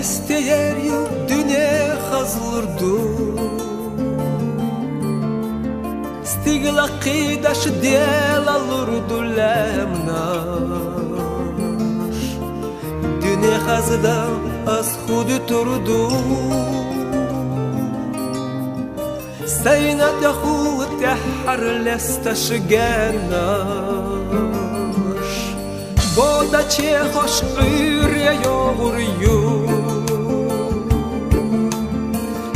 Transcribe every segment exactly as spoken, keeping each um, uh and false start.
Стеер ю дуьне хазлур ду, стигла кхийдаш делалур ду лаьмнаш. Дуьне хаздан аз хӀу дуьтур ду, сайна тӀехула тӀеххьара лесташ гаьнаш. Бода чехош Ӏуьйре йогӀур ю,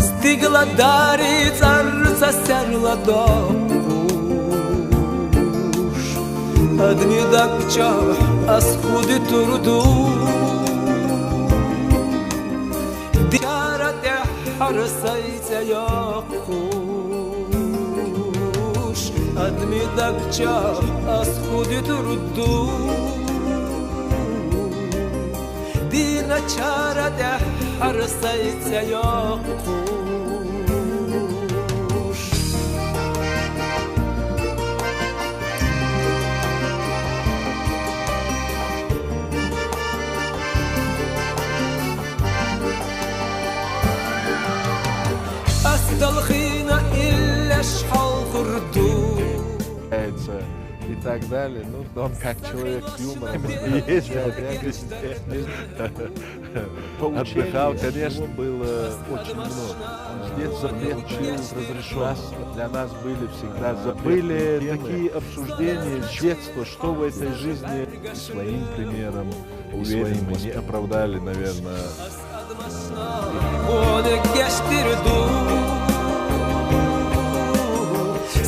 стигла дарий цӀарца серладоккхуш. Адамий даг чохь аз хӀу дуьтур ду, дикара тӀеххьара сай цӀе йоккхуш. Адамий даг чохь аз хӀу дуьтур ду, дийначара тӀеххьара сай цӀе йоккхуш. Ас далхийна иллеш хьалхур ду. И так далее. Ну, он как человек с юмором. Есть, да, да, есть. Отдыхал, конечно, было очень много. С детства запрет учил, разрешён. Для нас были всегда запретные темы. Были такие обсуждения с детства, что в этой жизни. И своим примером, и своим мы не оправдали, наверное. Хьуна гечдир ду,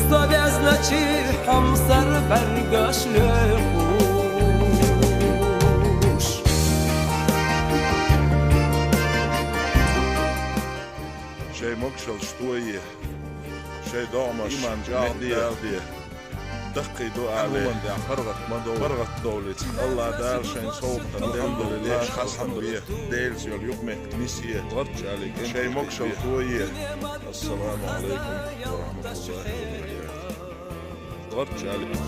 со везначи хьомсара бӀаьргаш лоьхуш. Шайн могашаллаш тойе, шайн догӀмаш иман чӀоагӀде. Даккхий ду алий, паргӀат ма довла, паргӀат довлийта. АллахӀ Дала шайн совгӀатах, алхьамдулиллахӀ, хьасан бе, Делаца йолу юкъаметтиг нисъе, тӀарчча алий, шайн могашалла тойе. Ассаламу Ӏалайкум ва рахьматуллахӀи ва баракатухӀ. ТӀарчча алий.